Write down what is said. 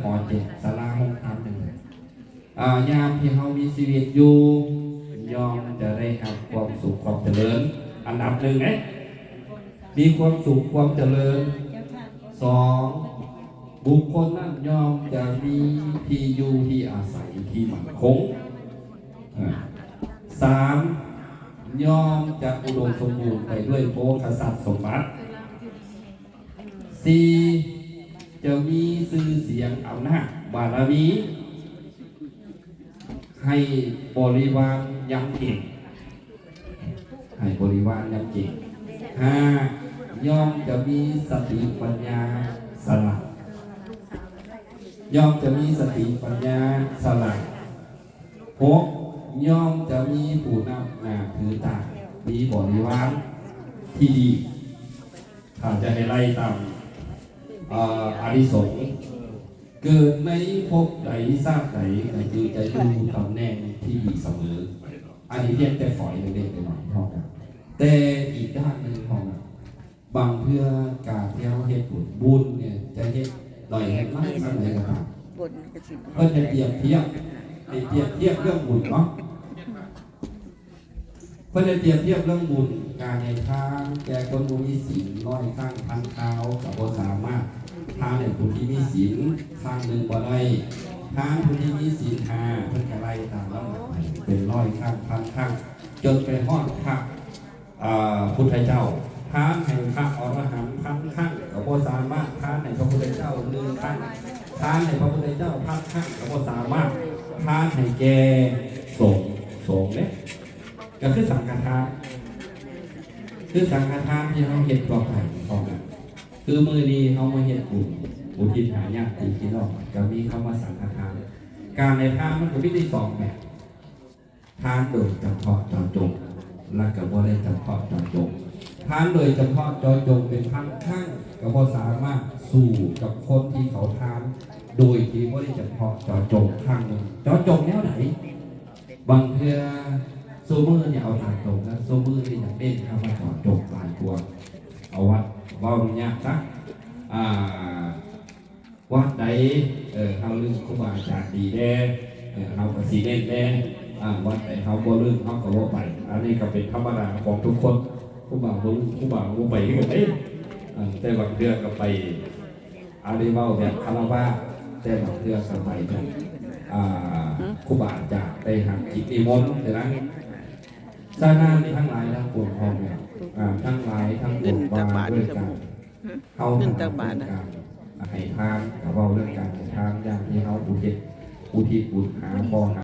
ຫໍແຈກ ສາລາໂຮງທານຈັ່ງໃດ. ອາ ຍາມທີ່ເຮົາມີຊີວິດຢູ່ ຍ່ອມຈະໄດ້ຮັບຄວາມສຸກຄວາມຈະເລີນ ອັນດັບໜຶ່ງເດ້ ມີຄວາມສຸກຄວາມຈະເລີນ. ສອງ ບຸກຄົນນັ້ນຍ່ອມຈະມີທີ່ຢູ່ທີ່ອາໄສທີ່ໝັ້ນຄົງ. ອາ ສາມ ຍ່ອມຈະອຸດົມສົມບູນໄປດ້ວຍໂພຄະຊັບສົມບັດ. ສີ່ ຈະມີຊື່ສຽງອຳນາດບາລະມີ ໃຫ້ບໍລິວານຍຳເກງ ໃຫ້ບໍລິວານຍຳເກງ. ຫ້າ ຍ່ອມຈະມີສະຕິປັນຍາສະຫຼາດ ຍ່ອມຈະມີສະຕິປັນຍາສະຫຼາດ. ຫົກ ຍ່ອມຈະມີຜູ້ນັບໜ້າຖືຕາ ມີບໍລິວານທີ່ດີ. ຖ້າຈະໃຫ້ໄລ່ຕາມ ເອີ ອານິສົງ ເກີດໃນພົບໃດຊາດໃດ ກໍຄືຈະຢູ່ຕຳແໜ່ງທີ່ດີສະເໝີ. ອັນນີ້ພຽງແຕ່ຝອຍເລັກໆນ້ອຍໆເທົ່ານັ້ນ. ແຕ່ອີກດ້ານໜຶ່ງເທົ່ານັ້ນ ບາງເທື່ອການທີ່ເຮົາເຮັດບຸນ ບຸນນີ້ຈະເຮັດໜ້ອຍເຮັດຫຼາຍສ່ຳໃດກໍຕາມ ບຸນກໍຊິ ເພິ່ນໃຫ້ປຽບທຽບ ໃຫ້ປຽບທຽບເລື່ອງບຸນເນາະ ເພິ່ນໃຫ້ປຽບທຽບເລື່ອງບຸນ. ການໃຫ້ທານແກ່ຄົນບໍ່ມີສິນຮ້ອຍຄັ້ງພັນຄາວ ກໍບໍ່ສາມາດທານໃຫ້ຜູ້ທີ່ມີສິນຄັ້ງໜຶ່ງບໍ່ໄດ້. ທານຜູ້ທີ່ມີສິນຫ້າ ເພິ່ນກໍໄລ່ຕາມລຳດັບໃຫ້ເປັນຮ້ອຍຄັ້ງພັນຄັ້ງ ຈົນໄປຮອດພະ ອ່າ ພຸດທະເຈົ້າ. ທານໃຫ້ພະອໍລະຫັນພັນຄັ້ງ ກໍບໍ່ສາມາດທານໃຫ້ພະພຸດທະເຈົ້າໜຶ່ງຄັ້ງ. ທານໃຫ້ພະພຸດທະເຈົ້າພັນຄັ້ງ ກໍບໍ່ສາມາດທານໃຫ້ແກ່ສົງ ສົງເດ້ ກໍຄືສັງຄະທານ ຄືສັງຄະທານທີ່ເຮົາເຮັດທົ່ວໄປພ້ອມກັນ. ຄືມື້ນີ້ເຮົາມາເຮັດບຸນອຸທິດຫາຍາດຕິພີ່ນ້ອງ ກໍມີຄຳວ່າສັງຄະທານ. ການໃຫ້ທານມັນກໍມີຢູ່ສອງແບບ. ທານໂດຍຈຳເພາະເຈາະຈົງ ແລະ ກໍບໍ່ໄດ້ຈຳເພາະເຈາະຈົງ. ທານໂດຍຈຳເພາະເຈາະຈົງເປັນພັນຄັ້ງ ກໍບໍ່ສາມາດສູ້ກັບຄົນທີ່ເຂົາທານໂດຍທີ່ບໍ່ໄດ້ຈຳເພາະເຈາະຈົງຄັ້ງໜຶ່ງ. ເຈາະຈົງແນວໃດ? ບາງເທື່ອຊຸມື້ນີ້ ເອົາຕາມຕົງນະ ຊຸມື້ນີ້ຢາກເນັ້ນຄຳວ່າເຈາະຈົງຫຼາຍກວ່າ. ເອົາວ່າ ເວົ້າຍາກຊະ ອ່າ ວັດໃດ ເອີ ເຮົາລຶ້ງຄູບາອາຈານດີແດ່ ເອີ ເຮົາກໍຊິເນັ້ນແດ່ ອາ ວັດໃດເຮົາບໍ່ລຶ້ງ ເຮົາກໍບໍ່ໄປ. ອັນນີ້ກໍເປັນທຳມະດາຂອງທຸກຄົນ ຄູບາບໍ່ລຶ້ງ ຄູບາບໍ່ໄປຄືກັນເດ້. ເອີ ແຕ່ບາງເທື່ອກໍໄປ ອັນນີ້ເວົ້າແບບຄາລະວະ ແຕ່ບາງເທື່ອກໍໄປແບບ ອ່າ ຄູບາອາຈານໄດ້ຮັບກິດນິມົນຊີ້ນະ. ສະນັ້ນ ທັງຫຼາຍທັງປວງພໍ່ແມ່ ອາ ທັງຫຼາຍທັງປວງ ວ່າດ້ວຍກັນ ເຮົາທັງຫຼາຍ ເລື່ອງການໃຫ້ທານ ກໍເວົ້າເລື່ອງການໃຫ້ທານ ຢ່າງທີ່ເຮົາອຸທິດ ອຸທິດບຸນຫາພໍ່ຫາ